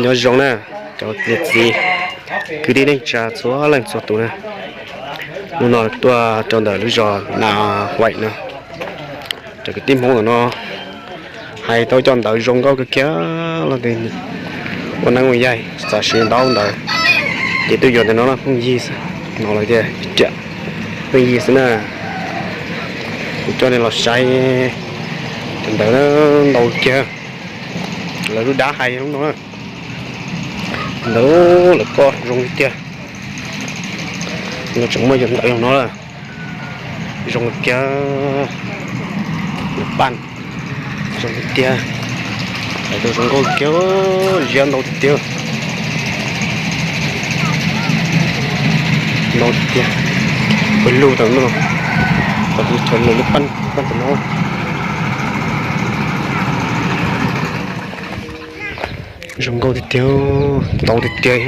Nyob zoo na, cov niam txiv kwv tij neej tsa txhua leej txhua tus na, hnub no tuaj rau ntawm lub zos Na Huaim no, cov kwv tij Hmoob ntawm no hais tau cov ntawv zoo nkauj kawg kiag los ua neeb ua yaig txaus siv ntau ntawv. Ces tuaj yuav ntawm no phooj ywg xwb, no lawm tiag, phooj ywg xwb na. Kuv coj nej los saib cov ntawv ntau kiag, lawv lub dab hais lub no, ntawv lawv koj zoo li tiag. No tseem muaj cov ntawv no, zoo li tiag, lawv paj zoo li tiag, hais tau zoo nkauj kiag, ziab ntau tiag, ntau tiag. Pawg lug tau no, pawg lug chaw lawv lub paj, paj tau no, zoo nkauj tiag tiag, ntau tiag tiag.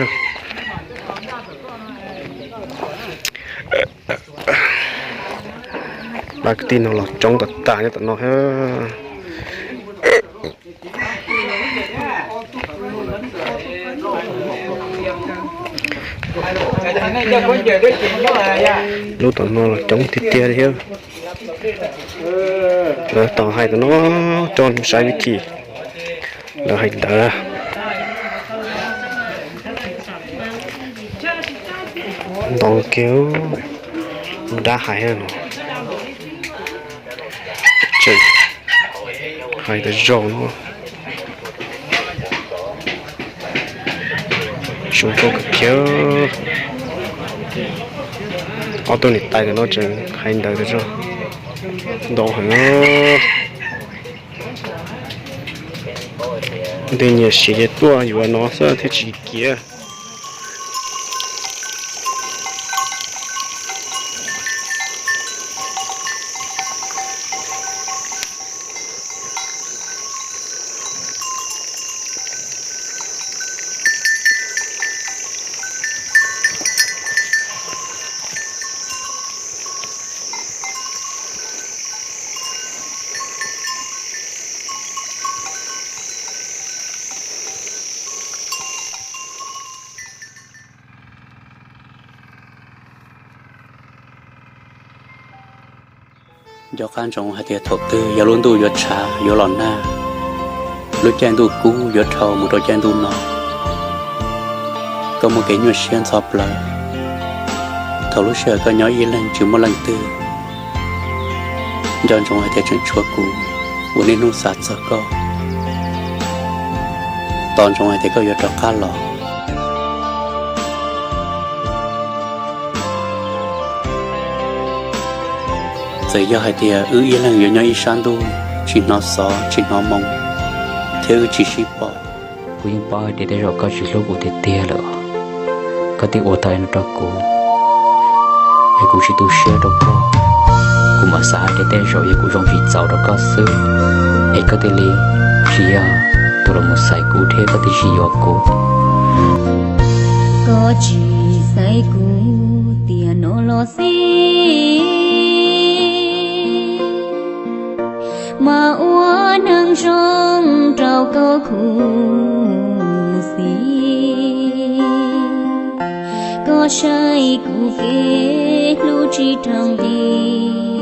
Pab kwv tij no los coob tas tas nyob tom no thiab. Lub tom no los coob tiag tiag li thiab. Lawv tos hais tom no, coj saib vib thim lawv hais ntawd. Ntau kiag, lub dab hais no, tseem hais tau zoo no, zoo nkauj kawg kiag. Ob tug niam tais ntawm no tseem hais ntawv tau zoo, ntau heev. Leej twg nyiam siv ces tuaj yuav no xwb thiaj tsis kiv. Nco qab ntsoov hais tias thaum twg yog lub ntuj yuav tshav yuav los nag, lub caij ntuj kub yuav dhau mus rau caij ntuj no, koj muaj kev nyuaj siab ntxhov plaws. Thaum lub sij hawm koj nyob ib leeg tsis muaj leej twg, nco ntsoov hais tias tseem tshuav kuv uas niaj hnub xav txog koj, tos ntsoov hais tias koj yuav rov qab los. Txawm yog hais tias wb ib leeg yuav nyob ib sab ntuj, tsis hnov xov tsis hnov moo, thiab wb tsis sib pom, kuv yeej paub hais tias tej zaum koj tsis hlub kuv tiag tiag lawm. Koj twb ua tau li no rau kuv, es kuv tsis tu siab rau koj. Kuv mam xav hais tias tej zaum yog kuv zoo tsis txaus rau koj xwb, es koj thiaj li tsis yog tus los mus xaiv kuv thiab koj thiaj tsis yuav kuv. Koj tsis xaiv kuv tiam no los xij, mas ua neeg zoo rau koj khuv xim. Koj saib kuv kev hlub tsis raug nqi,